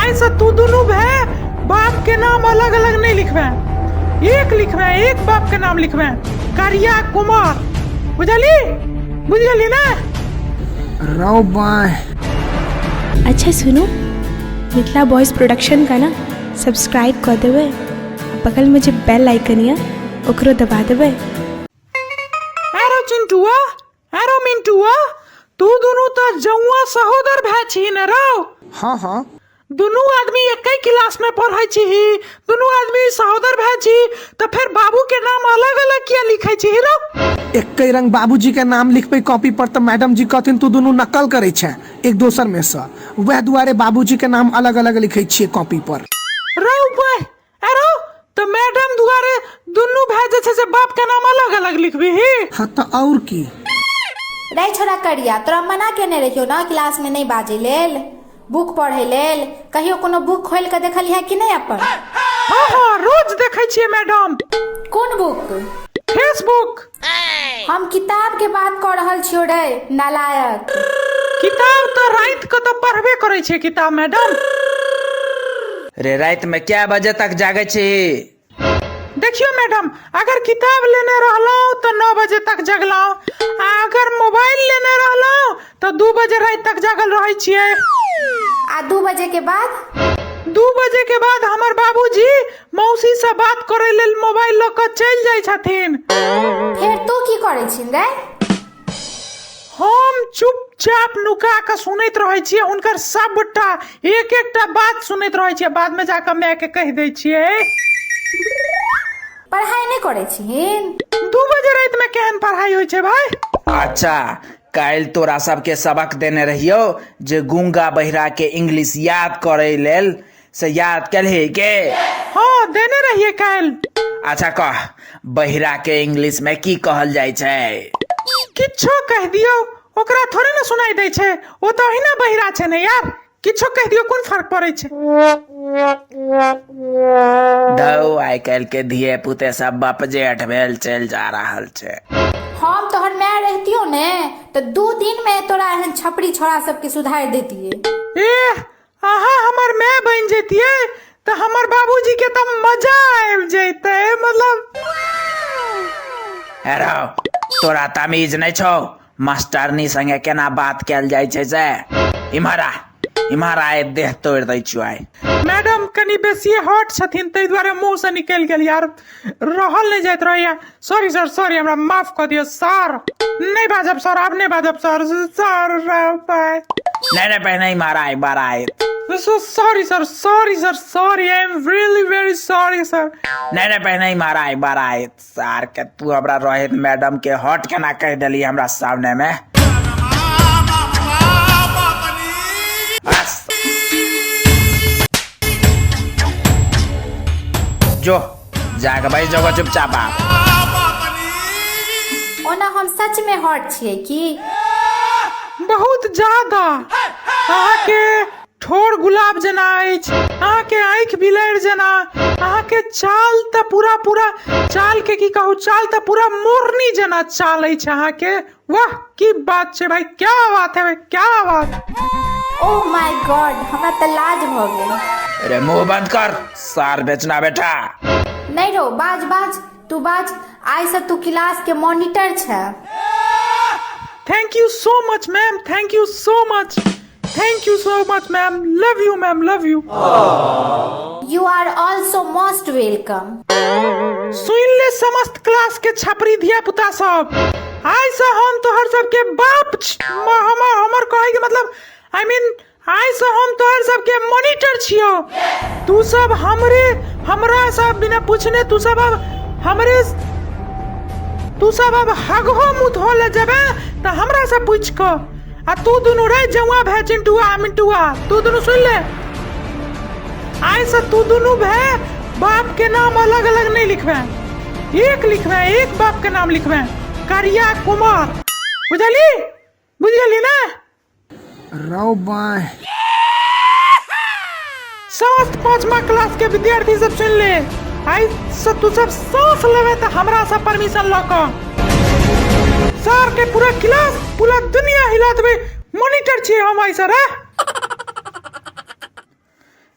आइसँ तू दुनू भाय बापके नाम अलग अलग नहि लिखबे, एक लिखबे, एक बापके नाम लिखबे, करिया कुमार। बुझली? बुझली ने? रौ बाय। अच्छा सुनू, मिथिला बॉयज प्रोडक्शन का ना सब्सक्राइब कऽ देबै, बगलमे जे बेल आइकन यऽ ओकरो दबा देबै। अरे चिंटुआ, अरे मिंटुआ, तू दुनू तऽ जौआ सहोदर भाय छी ने रौ? हाँ हाँ। दुनू आदमी एके क्लास में पढ़ै छी, दुनू आदमी सहोदर भाय छी, तऽ फेर बाबू के नाम अलग अलग किया लिखै छी रौ? एके रंग बाबूजी के नाम लिखबै कॉपी पर तऽ मैडम जी कहथिन तू दुनू नकल करै छें एक दोसर में सँ, वएह दुआरे बाबूजी के नाम अलग अलग लिखै छियै कॉपी पर। रौ भाय, अरे तऽ मैडम दुआरे दुनू भाय जे छै से बाप के नाम अलग अलग लिखबिही? हाँ तऽ और की। रे छोरा करिया, तोरा मना केने रहियौ ने क्लास में नहि बाजै लेल, बुक पढ़ै लेल। कहियो कोनो बुक खोलि कऽ देखलिहे कि नहि अपन? हाँ हाँ, रोज देखै छियै मैडम। कोन बुक? फेसबुक। हम किताब के बात कऽ रहल छियौ रे नालायक। किताब तऽ राति कऽ तऽ पढ़बे करै छियै किताब मैडम। रे राति में कै बजे तक जागै छी? देखियो मैडम, अगर किताब लेने रहलहुँ तऽ 9 बजे तक जगलहुँ, आ अगर मोबाइल लेने रहलहुँ तऽ 2 बजे राति तक जागल रहै छियै। आ 2 बजे के बाद? 2 बजे के बाद हमर बाबूजी मौसी से बात करे लेल मोबाइल लऽ कऽ चलि जाइ छथिन। फेर तू की करै छिन रे? हम चुपचाप नुका कऽ सुनैत रहै छियै हुनकर सबटा एक एकटा बात सुनैत रहै छियै, बाद में जाकऽ माय के कहि दै छियै। पढ़ाई नहि करै छिहिन? 2 बजे राति में केहन पढ़ाई होइ छै भाई? अच्छा, काल्हि तोरा सबके सबक देने रहियौ जे गूंगा बहिरा के इंग्लिश याद करै लेल, से याद केलही के? हाँ, देने रहिए काल्हि। अच्छा कह, बहिरा के इंग्लिश में की कहल जाइ छै? किछो कहि दियौ, ओकरा थोड़े ने सुनाई दै छै, ओ तऽ ओहिना बहिरा छै ने यार, किछो कहि दियौ कोन फर्क पड़ै छै। धौ, आइ काल्हि के धिये पुते सब बपजेठ भेल चलि जा रहल छै। हम तोहर माय रहितियौ ने तऽ 2 दिन में तोरा एहन छपरी छोड़ा सबके सुधारि देतियै। एह, अहाँ हमर माय बनि जैतियै तऽ हमर बाबूजी के तऽ मजा आबि जैतै। मतलब हेरो, तोरा तमीज नहि छौ, मास्टरनी संगे केना बात कयल जाइ छै से? इम्हर आ, इम्हर आय, देह तोड़ि दै छियौ आइ। मैडम कनि बेसी हॉट छथिन ताहि दुआरे मुँह से निकलि गेल यार, रहल नहि जाइत रहैया। सॉरी सर, सॉरी, हमरा माफ कऽ दियौ सर, नहि बाजब सर, आब नहि बाजब सर, सर बाय। नहि नहि, पहिने इम्हर आय, इम्हर आय। Sorry sir, sorry sir, sorry, I am really very sorry sir. नहि नहि, पहिने इम्हर आय, इम्हर आय। सार के तू हमरा रोहित मैडम के हॉट केना कहि देली हमरा सामने में? जो जाके बैठ जाओ चुपचाप आप। ओना हम सच में हॉट छियै की? बहुत ज्यादा। अहाँके ठोर गुलाब जेना अछि, अहाँके आँखि बिलैड़ जेना, अहाँके चाल तऽ पूरा पूरा चाल के की कहू, चाल तऽ पूरा मोरनी जेना चाल अछि अहाँके। वाह की बात छै भाई, क्या बात है भाई, क्या बात। ओह my God, हमरा तऽ लाज भऽ गेल। अरे मुंह बंद कर सार बेचना बेटा। नहीं रो, बाज बाज तू बाज, आइ से तू क्लास के मॉनिटर छै। Thank you so much ma'am, thank you so much, thank you so much ma'am, love you ma'am, love you. You are also most welcome. सुन ले समस्त क्लास के छपरी धिया पुता सब, आइ से हम तोहर सबके बाप हमर कहे के मतलब, I mean आइ से हम तोहर सबके मॉनिटर छियो। तू सब हमरे, हमरा सब बिना पूछने तू सब अब हमरे, तू सब अब हगहो मुँह धो ले जेबे तऽ हमरा से पूछ कऽ। आ तू दुनू रे जौआ भे चिंटुआ आ मिंटुआ, तू दुनू सुन ले, आइ से तू दुनू भे बाप के नाम अलग अलग नहीं लिखबे, एक लिखबे, एक बाप के नाम लिखबे, करिया कुमार। बुझली? बुझली ना? रौ बाय। समस्त 5वां क्लास के विद्यार्थी सब सुन ले, आइ से तू सब सांस लेबे तऽ हमरा से परमिशन लऽ कऽ। सर के पूरा क्लास पूरा दुनिया हिला देबै, मॉनिटर छियै हम आइ सर।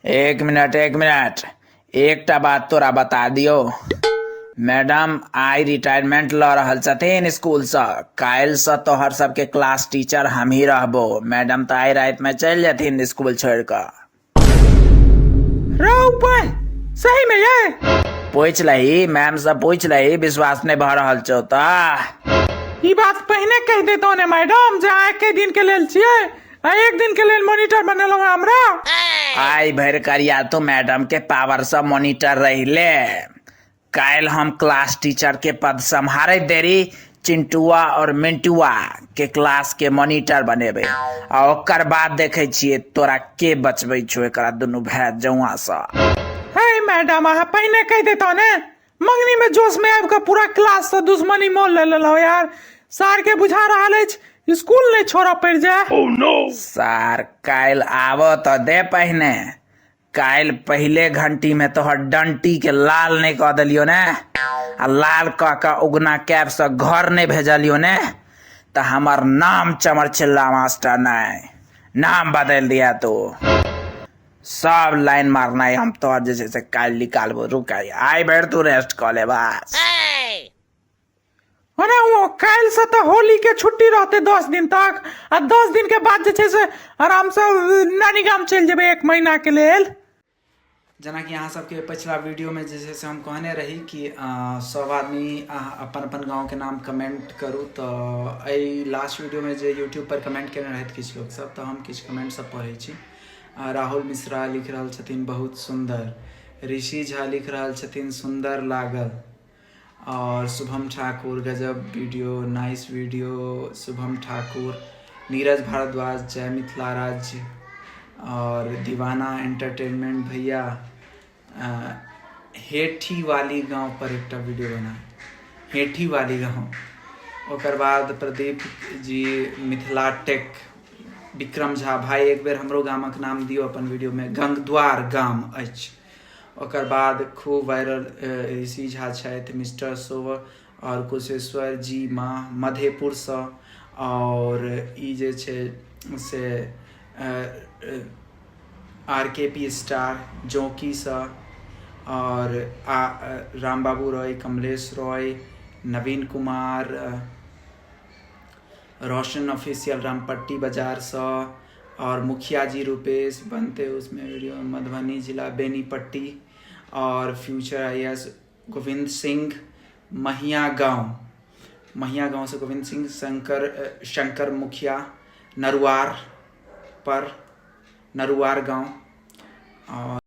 एक मिनट एक मिनट, एकटा बात तोरा बता दियो। मैडम आइ रिटायरमेंट लऽ रहल छथिन स्कूलसँ। काल्हिसँ तोहर सबके क्लास टीचर हमही रहबो। मैडम तऽ आइ रातिमे चलि जेथिन स्कूल छोड़ि कऽ। रौ बहिं, सही में ये? पूछि लही मैम से, पूछि लही, विश्वास नहि भऽ रहल छौ तऽ। ई बात पहिने कहि देतौ ने मैडम जे अहाँ एके दिन के लेल छियै आ एक दिन के लेल मॉनिटर बनेलहुँ हँ हमरा। आइ भरि करिया तू मैडम के पावर से मॉनिटर रहिले। काल्हि हम क्लास टीचर के पद सम्हारैत देरी चिंटुआ और मिंटुआ के क्लास के मॉनिटर बनेबै आ ओकर बाद देखै छियै तोरा के बचबै छौ एकरा दुनू भाय जौआ सँ। हे मैडम, अहाँ पहिने कहि देतौ ने। मंगनी में जोश में आबि कऽ पूरा क्लास से दुश्मनी मोल ले लेलहुँ यार। सार के बुझा रहल अछि स्कूल नहि छोड़ऽ पड़ि जाय। सार काल्हि आबऽ तऽ दे पहिने। काल्हि पहिले घंटी में तोहर डंटी के लाल नहीं कऽ देलियो ने आ लाल कऽ कऽ उगना कैब से घर नहीं भेजलियो ने तऽ हमर नाम चमरचिल्ला मास्टर नहीं, नाम बदल दिया तू। सब लाइन मारना हम तोहर जे छै से काल्हि निकालबो। रुक आइ भरि तू रेस्ट कऽ ले बस। ओना ओ काल्हि से तऽ होली के छुट्टी रहते 10 दिन तक आ 10 दिन के बाद जे छै से आराम से नानी गाम चलि जेबै 1 महीना के लेल। जेनाकि अहाँ सबके पछिला वीडियोमे जे छै से हम कहने रही कि सब आदमी अहाँ अपन अपन गाँवके नाम कमेंट करू, तऽ एहि लास्ट वीडियोमे जे यूट्यूब पर कमेंट केने रहथि किछु लोक सब, तऽ हम किछु कमेंट सब पढ़ै छी। राहुल मिश्रा लिख रहल छथिन बहुत सुन्दर, ऋषि झा लिख रहल छथिन सुन्दर लागल, और शुभम ठाकुर गजब video, nice video Shubham Thakur, Neeraj Bhardwaj जय मिथिला राज्य, और दीवाना एंटरटेनमेंट भैया हेठी वाली गांव पर एकटा वीडियो बना, हेठी वाली गांव। ओकर बाद प्रदीप जी मिथिला टेक, विक्रम झा भाई एक बेर हमरो गामक नाम दियो अपन वीडियो में, गंगद्वार गाम अछि। ओकर बाद खूब वायरल ऋषि झा छथि, मिस्टर शो और कुशेश्वर जी माँ मधेपुरसँ, और ई जे छै से आर के पी स्टार जोकीसँ, और राम बाबू रॉय, कमलेश रॉय, नवीन कुमार, रोशन ऑफिशियल रामपट्टी बाजारसँ, और मुखिया जी रूपेश बनते उसमें वीडियो मधुबनी जिला बेनीपट्टी, और future I S Govind Singh Mahiya गांव, महिया गांव से गोविंद सिंह, शंकर शंकर मुखिया नरुआर पर, नरुआर गांव। और